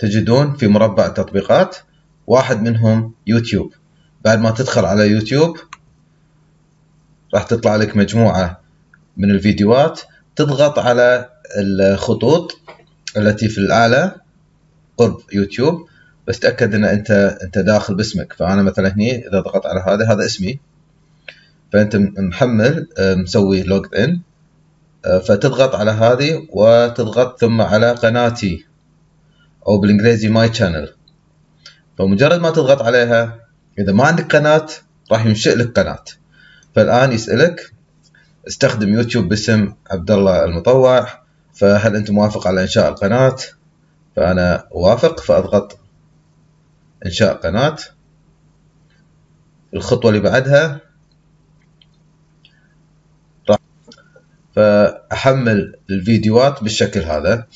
تجدون في مربع التطبيقات واحد منهم يوتيوب. بعد ما تدخل على يوتيوب راح تطلع لك مجموعة من الفيديوهات. تضغط على الخطوط التي في الأعلى قرب يوتيوب، بس تأكد أن أنت داخل باسمك. فأنا مثلا هني إذا ضغطت على هذا اسمي، فأنت محمل مسوي لوج إن، فتضغط على هذه وتضغط ثم على قناتي أو بالإنجليزي my channel. فمجرد ما تضغط عليها، إذا ما عندك قناة راح ينشئ لك قناة. فالآن يسألك استخدم يوتيوب باسم عبد الله المطوع، فهل أنت موافق على إنشاء القناة؟ فأنا أوافق، فأضغط إنشاء قناة. الخطوة اللي بعدها راح فأحمل الفيديوهات بالشكل هذا.